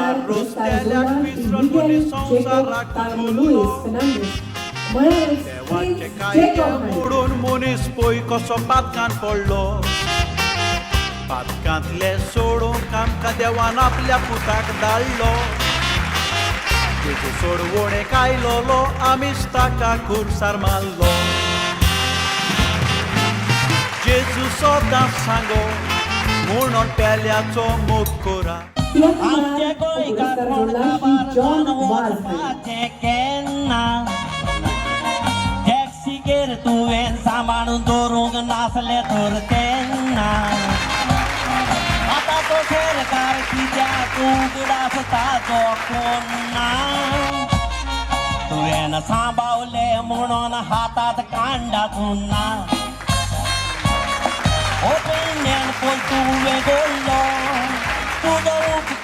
कुसार रोसतेल्याक Zola Shri विसरून Miguel मनीस Jakob संवसाराक कार्लो उरलो. लुईस फेर्नांडीस म्हळ्यारच देवाचे प्रिन्स कायदे जेकोब हांणी. मोडून मनीस पळय कसो पातकान पडलो. पातकांतले सोडूंक आमकां देवान आपल्या पुताक धाडलो. जेजू सोडवणेक आयलोलो, आमीच ताका खुर्सार मारलो. जेजू सदां सांगो म्हणून पेल्याचो मोग करा. आमचे तियात्र गोंयकार पुरस्कार म्हूण जोडला श्री काबार जॉन जावन वाज हांणी. वचपाचें केन्ना. टॅक्सीगेर तुवें सांबाळून दवरूंक नासलें तर तेन्ना. आतां तो सरकार कित्याक उगडास ताजो कोण ना. तुवें सांबावलें म्हणून हातात कांडाचो ना. ओ पेडण्यान पोल तुवें गोडलो, तुजो उपकार.